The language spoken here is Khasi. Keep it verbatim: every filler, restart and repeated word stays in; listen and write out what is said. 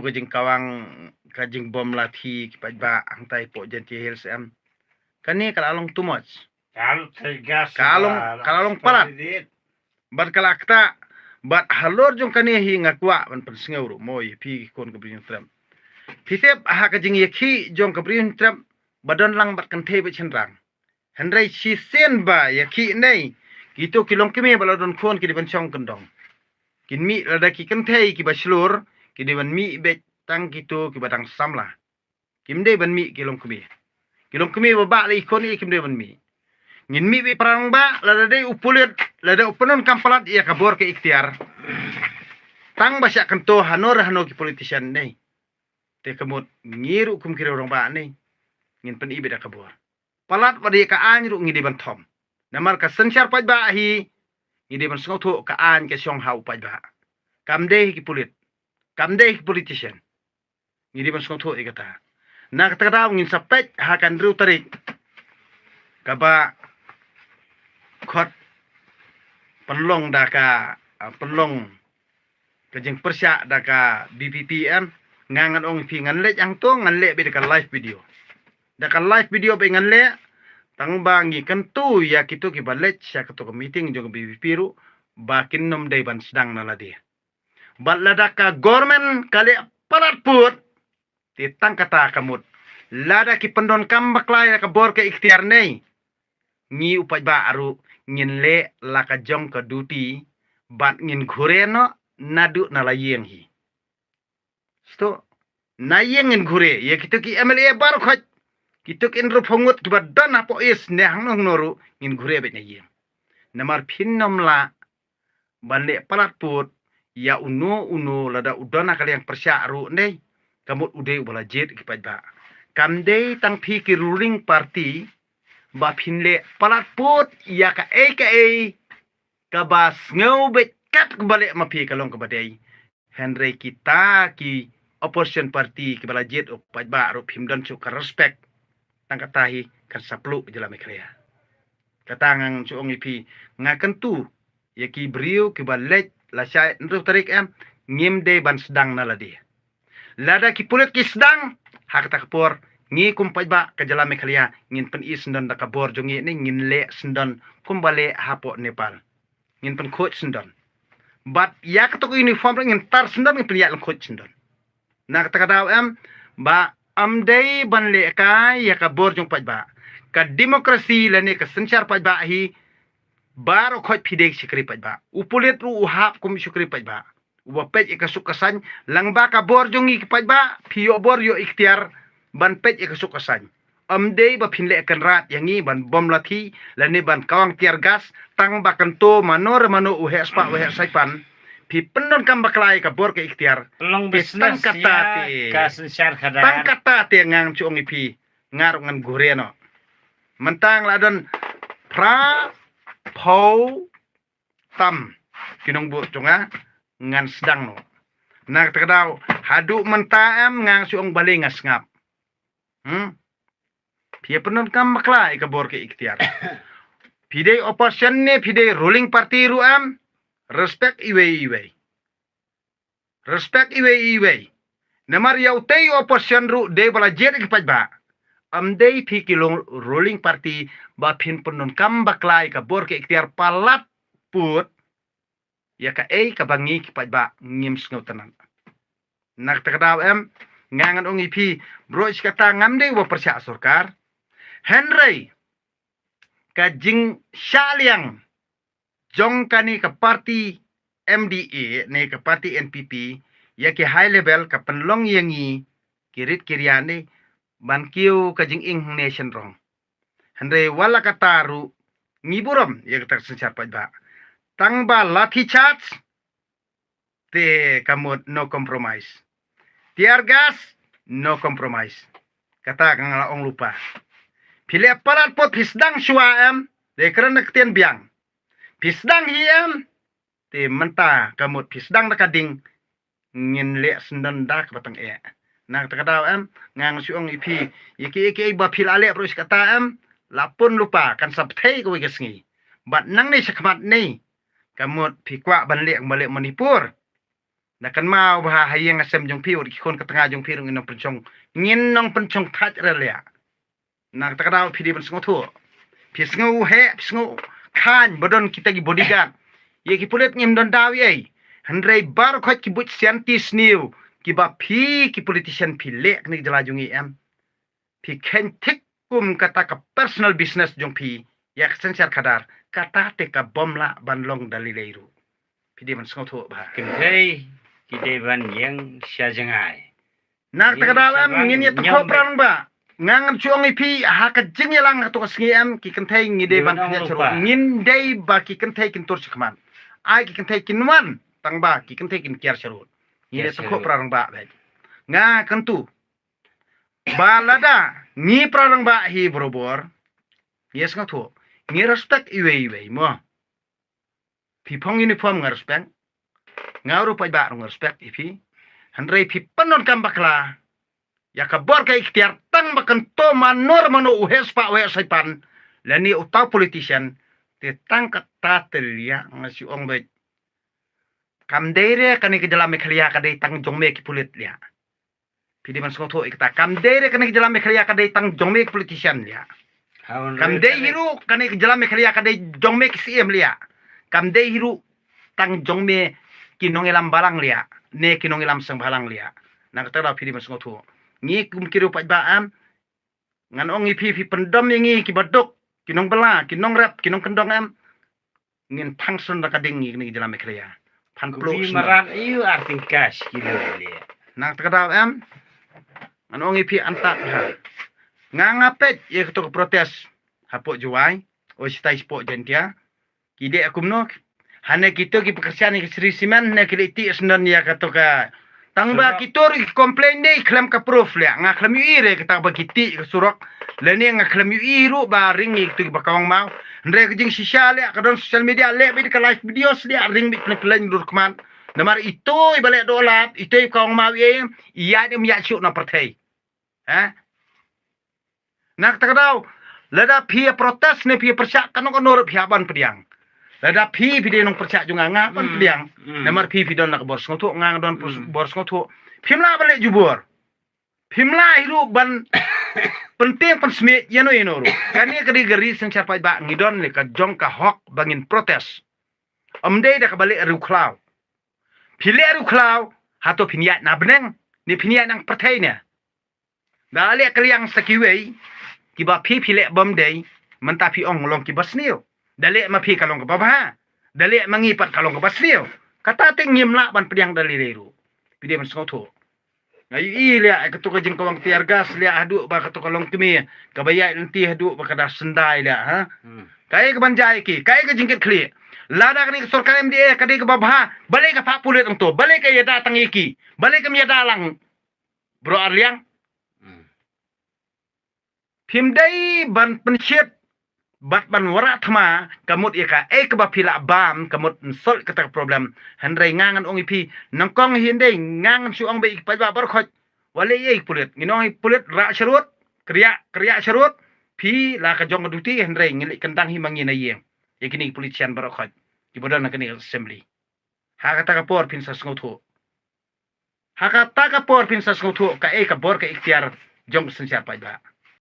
ka jingkawang, ka jingbom lathi ki paidbah hangtai poh Jaintia Hills em. Kane ka la long too much. Ka long, ka long palat. Bad ka la kata, bad halor jong kane hi nga kwah ban pynsngew ruh mo ïa phi ki khun ka Bri Hynñiewtrep. Phi tip ha ka jingïakhih jong ka Bri Hynñiewtrep ba don lang bad kynthei bad shynrang. Hynrei shisien ba ïakhih ne, kito ki longkmie ba la don khun ki dei ban shong kyndong. Kin mih lada ki kynthei kiba shlur, ki dei ban mih beit tang kito kiba dang samla. Kim dei ban mih ki longkmie. Ki longkmie ba bah la i khun i kim dei ban mih. Ngin mih beit para rangbah, lada dei u pulit, lada u pyndonkam palat ïa ka bor ka iktiar. Tang ba shah kynto hano re hano ki politician ne. Te ka mut ngi ruh kum ki rangbah ne, ngin pyni beit da ka bor. Palat wat ïa ka aiñ ruh ngi dei ban thom. Namar ka synshar paidbah hi, ngi dei ban sngewthuh ka aiñ ka shong ha u paidbah. Kam dei ki pulit, kam dei ki politician. Ngi dei ban sngewthuh ïa kata. Na kata ka daw ngin sa peit ha ka hynriew tarik kaba khot pynlong da ka, ah, pynlong ka jingpyrshah da ka VPP em. Nga ngan ong ïa phi ngan leit hangto, ngan leh beit da ka live video. Da ka live video beit ngan leh, tang ba ngi kyntu ïa kito kiba leit sha kato ka meeting jong ka VPP ruh ba kin nym dei ban sdang na lade. Bad lada ka government ka leh palat put, te tang kata ka mut, lada ki pyndonkam bakla ïa ka bor ka iktiar ne, ngi u paidbah ruh ngin leh la ka jong ka duty, bad ngin khure noh naduh na la ïing hi. Sto, na ïing ngin khure, ïa kito ki MLA baroh khoit, kito ki hynriew phew ngut kiba don hapoh East ne hangno hangno ruh ngin khure beit na ïing. Namar phin nym lah ban leh palat put ïa uno uno, lada u don ha ka liang pyrshah ruh ne, ka mut u dei uba la jied ki paidbah. Kam dei tang phi ki ruling party ba phin leh palat put ïa kaei kaei kaba sngew beit kat kaba leh ma phi ka long kaba dei. Hynrei kita ki opposition party kiba la jied u paidbah ruh phim don shuh ka respect. Tang kata hi kan sa pluh jylla Meghalaya. Kata ngan shu ong ïa phi, nga kyntu ïa ki briew kiba leit lashai hynriew tarik em, ngim dei ban sdang na lade. Lada ki pulit ki sdang, ha kata ka por ngi kum paidbah ka jylla Meghalaya ngin pyni syndon da ka bor jong ngi ne, ngin leh syndon kumba leh hapoh Nepal. Ngin pynkhuid syndon. Bad ïa kato ka uniform ruh ngin tar syndon, ngin pynïaid lyngkhuid syndon. Na kata ka daw em, ba ym dei ban leh kai ïa ka bor jong paidbah. Ka demokrasi lane ka synshar paidbah hi, baroh khoit phi dei shakri paidbah. U pulit ruh u hap kum shakri paidbah. Uba peit ïa ka suk ka saiñ, lyngba ka bor jong ngi ki paidbah, phi ïoh bor ïoh iktiar ban peit ïa ka suk ka saiñ. Ym dei ba phin leh kynrad ïa ngi ban bom lathi lane ban kawang tear gas, tang ba kynto mano re mano, u heh spah u heh saipan. Phi pyndonkam bakla ïa ka bor ka iktiar. Te tang kata te, tang kata te ngan shu ong ïa phi, nga ruh ngan khure noh. Mynta nga la don phra phew tam ki nongbuh jong nga, ngan sdang noh. Na kata ka daw, haduh mynta em nga shu ong balei nga sngap. Hmm? Phi ïa pyndonkam bakla ïa ka bor ka iktiar. Phi dei opposition ne phi dei ruling party ruh em, respect iwei iwei. Respect iwei iwei. Namar ïa utei u opposition ruh dei ba la jied ki paidbah. Ym dei phi ki long ruling party ba phin pyndonkam bakla ïa ka bor ka iktiar palat put ïa kaei kaba ngi ki paidbah ngim sngewtynnat. Na kata ka daw em, nga ngan ong ïa phi, baroh shi katta ngam dei uba pyrshah sorkar. Hynrei ka jingshah liang jong kane ka party MDA ne ka party NPP ïa ki high level ka pynlong ïa ngi ki rit ki rian ne ban kiew ka jingïeng ne shenrong. Hynrei wat la katta ruh ngi burom ïa kata ka synshar paidbah. Tang ba lathi charge te ka mut no compromise. Tear gas, no compromise. Kata ka nga la ong lypa. Phi leh palat put phi sdang shuwa em, dei kren na ktien biang. Phi sdang hi em, te mynta ka mut phi sdang da ka ding, ngin leh syndon da kaba tang eh. Na kata ka daw em, nga shu ong ïa phi, ïa ki, ïa ki ba phi la leh baroh shi katta em, la pun lypa kan sa pynthei kawei ka sngi. Bad nangne shakhmat ne, ka mut phi kwah ban leh kumba leh Manipur. Da kynmaw ba ha ïing ha sem jong phi, wat ki khun ka tnga jong phi ruh ngin nongpynshong, ngin nongpynshong thait re liah. Na kata ka daw phi dei ban sngewthuh. Phi sngew heh, phi sngew khlaiñ ba don kita ki bodyguard. Ïa ki pulit ngim don daw ei. Hynrei baroh khoit ki buit sianti sniew kiba phi ki politician phi leh kane ka jylla jong ngi em. Phi kheiñ thik kum kata ka personal business jong phi ïa ka synshar khadar, kata te ka bym lah ban long da lei lei ruh. Phi dei ban sngewthuh bha. Kynthei ki dei ban ïeng sha jngai. Na kata ka daw em, ngin ïa tyngkhuh para rangbah. Nga ngan shu ong ïa phi ha ka jingïalang ha tu ka sngi em, ki kynthei ngi dei ban khyndiat sha ruh. Ngin dei ba ki kynthei kin tur sha khmat. Ai ki kynthei kin wan tang ba ki kynthei kin kiar sha ruh. Ngin ïa tyngkhuh para rangbah bha. Nga kyntu ba lada ngi para rangbah hi barabor, ngi sngewthuh, ngi respect iwei iwei mo. Phi phong uniform nga respect. Nga ruh paidbah ruh nga respect ïa phi. Hynrei phi pyndonkam bakla ïa ka bor ka iktiar tang ba kan to manor mano u heh spah u heh saipan lane uta u politician. Te tang kata te liah nga shu ong beit. Kam dei re kane ka jylla Meghalaya ka dei tang jong me ki pulit liah. Phi dei ban sngewthuh ïa kata, kam dei re kane ka jylla Meghalaya ka dei tang jong me ki politician liah. Kam dei hi ruh kane ka jylla Meghalaya ka dei jong me ki C M liah. Kam dei hi ruh tang jong me ki nongïalam balang liah ne ki nongïalam seng bhalang liah. Na kata ka daw phi dei ban sngewthuh. Ngi kum ki riew paidbah em, ngan ong ïa phi, phi pyndom ïa ngi kiba duk, ki nongbylla, ki nongrep, ki nongkyndong em. Ngin thang sun da ka ding ngi kane ka jylla Meghalaya. Phan plu sun. Marat ïa u arting cash kilo liah. Na kata ka daw em, ngan ong ïa phi anta ha. Nga nga peit ïa kato ka protest hapoh Jowai, o shitai shapoh Jaintia. Ki dei kumno? Hane kito ki pynkyrshan ïa ka Shree Cement ne ki leit tih syndon ïa kato ka. Tang ba kito ruh ki complain dei khlem ka proof liah. Nga khlem ïohi re kata ba ki tih ka surok. Lane nga khlem ïohi ruh ba ring ïa kito kiba kawang maw. Hynrei ka jingshisha liah ka don social media leh beit ka live video liah ring beit pynleng pynleng dur khmat. Namar ito iba leh doh lad, ito iba kawang maw ïa ïa ïa shuh na pyrthei. Ha? Na kata ka daw, lada phi ïa protest ne phi ïa pyrshah kano kano ruh phi hap ban pdiang. Lada phi phi dei nongpyrshah jong nga, nga hap ban pdiang. Namar phi phi don la ka bor sngewthuh, nga nga don bor sngewthuh. Phim lah ban leh jubor. Phim lah hi ruh ban pyntieng pynsmit ïano ïano ruh. Kane ka dei ka ri synshar paidbah, ngi don leh ka jong ka hok ba ngin protest. Ym dei da kaba leh riewkhlaw. Phi leh riewkhlaw, hato phin ïaid na bneng ne phin ïaid na pyrthei ne? Da leh ka liang sa kiwei kiba phi phi leh bym dei, mynta phi ong long kiba sniew. Da leh ma phi ka long kaba bha, da leh ma ngi pat ka long kaba sniew. Kata te ngim lah ban pdiang da lei lei ruh. Phi dei ban sngewthuh. Nga ïohi liah kato ka jingkawang tear gas liah haduh ba kato ka longkmie kaba ïaid lynti haduh ba ka da syndai liah ha. Kaei kaban jia ïa ki, kaei ka jingkitkhlieh. Lada kane ka sorkar M D A ka dei kaba bha, balei ka phah pulit hangto, balei ka ïada tang ïa ki, balei kam ïada lang. Bro Arliang. Phim dei ban pynshit bad ban wanrah thma ka mut ïa kaei kaba phi lah bam ka mut solve kata ka problem. Hynrei nga ngan ong ïa phi nyngkong hi, hynrei nga ngan shu ong beit ïa ki paidbah baroh khoit. Wat leh ei pulit, ngin ong ïa pulit rah sharud, kyrïah kyrïah sharud. Phi la ka jong ka duty hynrei ngin leit kyndang hi ma ngi na ïing ïa kine ki politician baroh khoit kiba don ha kane ka assembly. Ha kata ka por phin sa sngewthuh. Ha kata ka por phin sa sngewthuh kaei ka bor ka iktiar jong ka synshar paidbah.